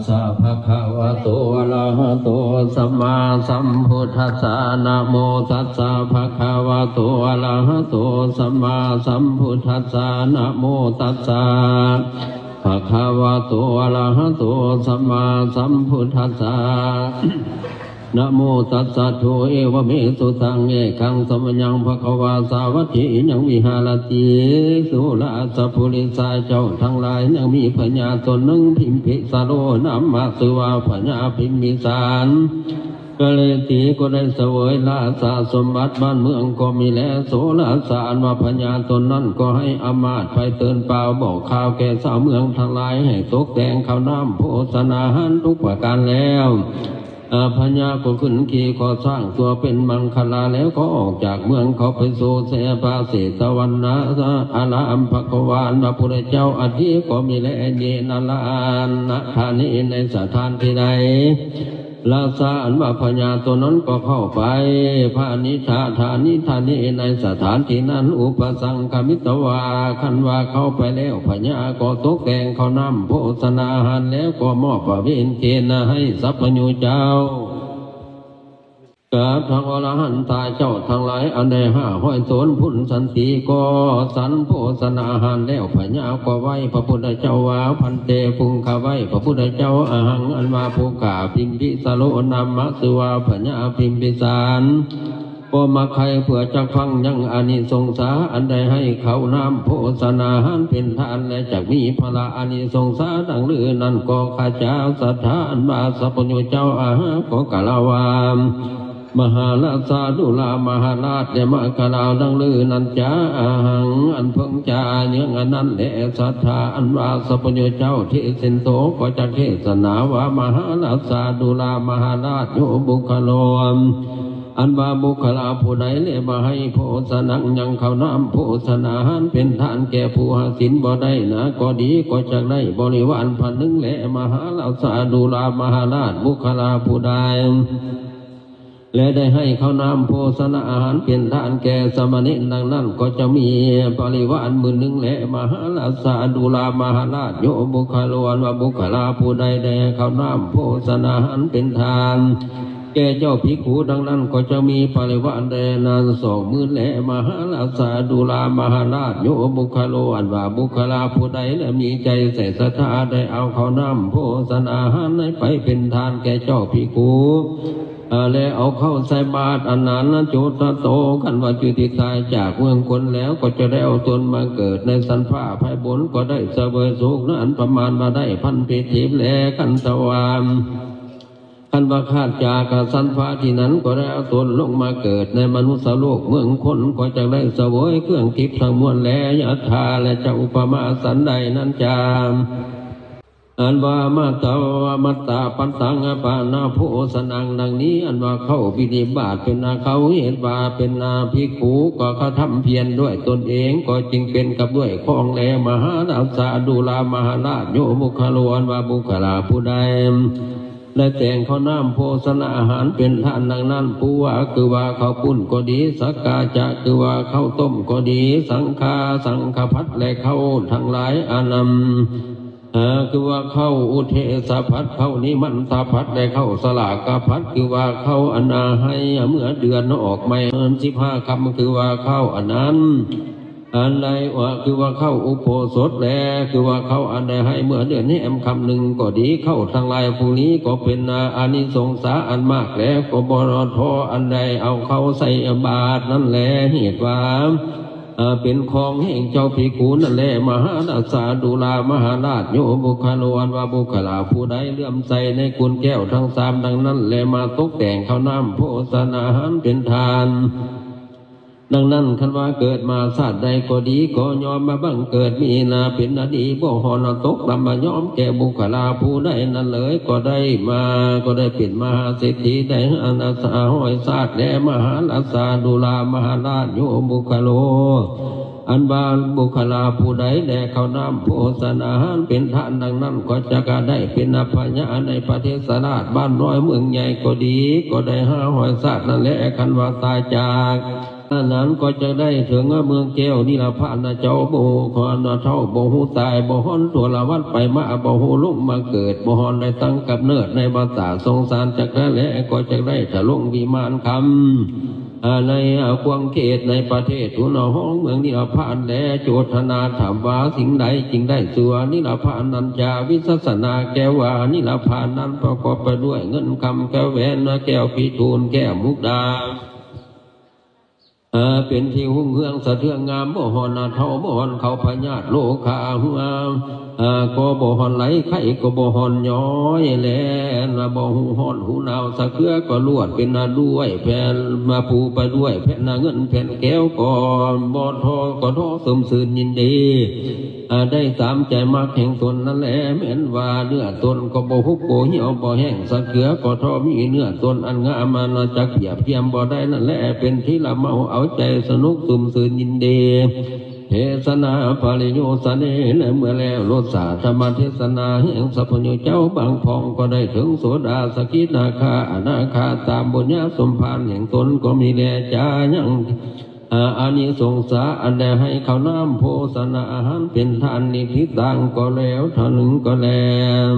ສະ ພະຄະວະໂຕ ອະລະຫະໂຕ ສຳມາສຳພຸດທັດສະ ນະໂມຕັດສະ ພະຄະວະໂຕ ອະລະຫະໂຕ ສຳມາສຳພຸດທັດສະ ນະໂມຕັດສະ ພະຄະວະໂຕ ອະລະຫະໂຕ ສຳມາສຳພຸດທັດສະ ນະໂມຕັດສະ ໂທ ເອວະເມ ສຸຕັງ ເອກັງ ສະມະຍັງ ພະຄະວາ ສາວັດຖີ ຍັງ ວິຫາຣະຕິ ສຸຣາຊະ ປຸລິສາ ເຈົ້າທັງຫຼາຍ ຍັງມີພະຍາຕົນໜຶ່ງ ພິມພິສະໂລ ນາມະຊື່ວ່າພະຍາພິມພິສານ ກະເລຕີ ກໍໄດ້ສະເຫວີຍລາຊະສົມບັດ ບ້ານເມືອງກໍມີແລ ໂສລາຊາ ອັນວ່າພະຍາຕົນນັ້ນກໍໃຫ້ອາມາດໄປເຕີນປ່າວບອກຂ່າວແກ່ຊາວເມືອງທັງຫຼາຍ ໃຫ້ຕົກແຕ່ງເຂົ້ານ້ຳໂພຊະນາຫານທຸກປະການແລ້ວ ອາ ພະຍາກໍຂຶ້ນຂີ່ຄໍຊ້າງຕົວເປັນມັງຄະລາ ແລ້ວກໍອອກຈາກເມືອງເຂົ້າໄປສູ່ເຊປາເສຕະວັນນາອາລາມ ພະຄະວາ ອັນວ່າພຸດທະເຈົ້າ ອັດຖິ ກໍມີແລ ເຢນະລານະທານິ ໃນສະຖານທີ່ໃດ ລາຊາ ອັນວ່າພະຍາຕົນນັ້ນກໍເຂົ້າໄປ ພານິທາທານິທານິ ໃນສະຖານທີ່ນັ້ນ ອຸປະສັງຄະມິດຕະວາ ຄັນວ່າເຂົ້າໄປແລ້ວ ພະຍາກໍຕົກແຕ່ງເຂົ້ານ້ຳໂພຊະນາຫານ ແລ້ວກໍມອບປະເວນເຄນໃຫ້ສັບພະໂຍເຈົ້າ ກັບທັງອະລະຫັນຕາເຈົ້າທັງຫຼາຍ ອັນໄດ້ຫ້າຮ້ອຍຕົນພຸ້ນ ສັນຕິ ກໍສັນໂພຊະນາຫານແລ້ວ ພະຍາກໍໄຫວ້ພະພຸດທະເຈົ້າວ່າ ພັນເຕ ພຸງຄະ ໄຫວ້ພະພຸດທະເຈົ້າ ອະຫັງ ອັນວ່າຜູ້ຂ້າພິມພິສະໂລ ນາມະຊື່ວ່າພະຍາພິມພິສານ ກໍມາໄຂເພື່ອຈັກຟັງຍັງອານິສົງສາ ອັນໄດ້ໃຫ້ເຂົ້ານ້ຳໂພຊະນາຫານເປັນທານ ແລະ ຈັກມີພະລະອານິສົງສາ ດັ່ງລືນັ້ນ ກໍຂ້າພະເຈົ້າສັດທາ ອັນວ່າສັບພະໂຍເຈົ້າ ອາຫາ ກໍກ່າວວ່າ ມະຫາລາຊາດຸລາມະຫາລາດ ໄດ້ມາກ່າວດັ່ງລືນັ້ນຈາ ອາຫັງ ອັນເພິ່ງຈາເຍືອງອັນນັ້ນແລ ສັດທາ ອັນວ່າສັບພະໂຍເຈົ້າ ເທເສນໂຕ ກໍຈັກເທສະໜາວ່າ ມະຫາລາຊາດຸລາມະຫາລາດ ໂຍ ບຸກຄະໂລ ອັນວ່າບຸກຄະລາຜູ້ໃດແລ ມາໃຫ້ໂພຊະນາຫານ ຍັງເຂົ້ານ້ຳໂພຊະນາຫານເປັນທານແກ່ຜູ້ຫາສິນບໍ່ໄດ້ນະ ກໍດີ ກໍຈັກໄດ້ບໍລິວານພັນໜຶ່ງແລ ມະຫາລາຊາດຸລາມະຫາລາດ ບຸກຄະລາຜູ້ໃດ ແລະ ໄດ້ໃຫ້ເຂົ້ານ້ຳໂພຊະນາອາຫານເປັນທານແກ່ສາມະເນນ ດັ່ງນັ້ນກໍຈະມີບໍລິວານໝື່ນໜຶ່ງແລ ມະຫາລາຊາດຸລາມະຫາລາດ ໂຍ ບຸກຄະໂລ ອັນວ່າບຸກຄະລາຜູ້ໃດໄດ້ເຂົ້ານ້ຳໂພຊະນາອາຫານເປັນທານແກ່ເຈົ້າພິກຂຸ ດັ່ງນັ້ນກໍຈະມີບໍລິວານແລນານສອງໝື່ນແລ ມະຫາລາຊາດຸລາມະຫາລາດ ໂຍ ບຸກຄະໂລ ອັນວ່າບຸກຄະລາຜູ້ໃດແລມີໃຈໃສ່ສັດທາໄດ້ເອົາເຂົ້ານ້ຳໂພຊະນາອາຫານໃຫ້ໄປເປັນທານແກ່ເຈົ້າພິກຂຸ ແລະ ເອົາເຂົ້າໃສ່ບາດອັນນັ້ນ ໂຈຕະໂຕ ຄັນວ່າຈຸຕິຕາຍຈາກເມືອງຄົນແລ້ວ ກໍຈະໄດ້ເອົາຕົນມາເກີດໃນຊັ້ນຟ້າໄພບົນ ກໍໄດ້ສະເຫວີຍສຸກນັ້ນປະມານວ່າໄດ້ພັນປີທິບແລ ຄັນທະວາ ຄັນວ່າຂາດຈາກຊັ້ນຟ້າທີ່ນັ້ນ ກໍໄດ້ເອົາຕົນລົງມາເກີດໃນມະນຸດສະໂລກເມືອງຄົນ ກໍຈະໄດ້ສະເຫວີຍເຄື່ອງທິບທັງມວນແລ ຍະຖາ ແລະ ຈະອຸປະມາສັນໃດນັ້ນຈາ ອັນວ່າມາຕາວາມັດຕາປັດຕັງອະປານາໂພສະນັງ ດັ່ງນີ້ ອັນວ່າເຂົ້າບິນທະບາດເປັນນາເຂົ້າ ເຮັດວ່າເປັນນາພິກຂຸ ກໍກະທຳພຽນດ້ວຍຕົນເອງ ກໍຈຶ່ງເປັນກັບດ້ວຍຂອງແລ ມະຫາລາຊາດຸລາມະຫາລາດ ໂຍ ບຸກຄະໂລ ອັນວ່າບຸກຄະລາຜູ້ໃດ ໄດ້ແຕ່ງເຂົ້ານ້ຳໂພຊະນາອາຫານເປັນທານດັ່ງນັ້ນ ປູວາ ຄືວ່າເຂົ້າປຸ້ນກໍດີ ສັກກາຈະ ຄືວ່າເຂົ້າຕົ້ມກໍດີ ສັງຄາ ສັງຄະພັດ ແລະ ເຂົ້າທັງຫຼາຍ ອານຳ ເອີ ຄືວ່າເຂົ້າອຸເທສະພັດ ເຂົ້ານິມັນທະພັດ ແລະ ເຂົ້າສະຫຼາກະພັດ ຄືວ່າເຂົ້າອັນນາໃຫ້ເມື່ອເດືອນອອກໃໝ່ເດືອນສິບຫ້າຄ່ຳ ຄືວ່າເຂົ້າອັນນັ້ນ ອັນໃດວ່າ ຄືວ່າເຂົ້າອຸໂບສົດ ແລ ຄືວ່າເຂົ້າອັນໃດໃຫ້ເມື່ອເດືອນແຮມຄ່ຳໜຶ່ງກໍດີ ເຂົ້າທັງຫຼາຍພວກນີ້ກໍເປັນອານິສົງສາອັນມາກ ແລ ກໍບໍ່ທໍ້ອັນໃດເອົາເຂົ້າໃສ່ບາດນັ້ນແລ ເຫດວ່າ ເປັນຂອງແຫ່ງເຈົ້າພິກຂຸນັ້ນແລ ມະຫາລາຊາດຸລາມະຫາລາດ ໂຍ ບຸກຄະໂລ ອັນວ່າບຸກຄະລາຜູ້ໃດເຫຼື້ອມໃສໃນກຸນແກ້ວທັງສາມດັ່ງນັ້ນ ແລ ມາຕົກແຕ່ງເຂົ້ານ້ຳໂພຊະນາອາຫານເປັນທານ ດັ່ງນັ້ນ ຄັນວ່າເກີດມາຊາດໃດກໍດີ ກໍຍອມມາບັງເກີດມີໜ້າເປັນນາດີ ບໍ່ຮ້ອນຕົກດຳມາຍອມແກ່ບຸກຄະລາຜູ້ໃດນັ້ນເລີຍ ກໍໄດ້ມາ ກໍໄດ້ເປັນມະຫາເສດຖີ ໄດ້ຫ້າຮ້ອຍຊາດ ແລ ມະຫາລາຊາດຸລາມະຫາລາດ ໂຍ ບຸກຄະໂລ ອັນວ່າບຸກຄະລາຜູ້ໃດແລເຂົ້ານ້ຳໂພຊະນາອາຫານເປັນທານດັ່ງນັ້ນ ກໍຈະກະໄດ້ເປັນພະຍາໃນປະເທດສະລາດ ບ້ານນ້ອຍເມືອງໃຫຍ່ກໍດີ ກໍໄດ້ຫ້າຮ້ອຍຊາດນັ້ນແລ ຄັນວ່າຕາຍຈາກ ນັ້ນກໍจะได้เถิงเมืองแก้วนิรพานนะเจ้า บ่ฮู้คอนเฒ่า บ่ฮู้ตาย บ่ฮ้อนทรมานไปมา บ่ฮู้ลงมาเกิด บ่ฮ้อนได้ตั้งกำเนิดในวัฏฏะสงสารจักรแล ก็จะได้ทะลงวิมานคำ ในขวางเขตในประเทศทุนห้องเมืองนิรพานแล โจทนาถามว่าสิ่งใดจึงได้ชื่อว่านิรพานนั้นจา วิสัชนาแก้วว่านิรพานนั้นประกอบไปด้วยเงินคำแก้วแหวนแก้วพิทูลแก้วมุกดา เอ่อ เป็นที่ฮุ่งเฮืองสะเทืองงาม บ่ฮ้อนหน้าเฒ่า บ่ฮ้อนเขาพยาธิโรคาหัว เอ่อ ก็บ่ฮ้อนไหล ไข้ก็บ่ฮ้อนย้อยแล บ่ฮู้ฮ้อนฮู้หนาว สะเกือก็ลวดเป็นหน้าด้วย แผ่นมาปูไปด้วย แผ่นหน้าเงิน แผ่นแก้วก็บ่ท้อ ก็ท้อสมซื่นยินดี อาได้ตามใจมักแห่งตนนั่นแหละ แม้นว่าเนื้อตนก็บ่หุบบ่เหี่ยวบ่แห้ง สะเกือก็ทอมีเนื้อตนอันงาม อาณาจักรเทียบเทียมบ่ได้นั่นแหละ เป็นที่ละเมาเอาใจสนุกสุมซื่นยินดี เทศนาปริโยสเน และเมื่อแล้วรสสาธรรมเทศนาแห่งสัพพัญญูเจ้าบางพองก็ได้ถึงโสดาสกิทาคาอนาคาตามบุญญาสมภารแห่งตนก็มีแลจายัง อาอานิสงสาอันได้ให้ข้าวน้ำโภชนาอาหารเป็นทานนิทิตังก็แล้วเท่านึงก็แล้ว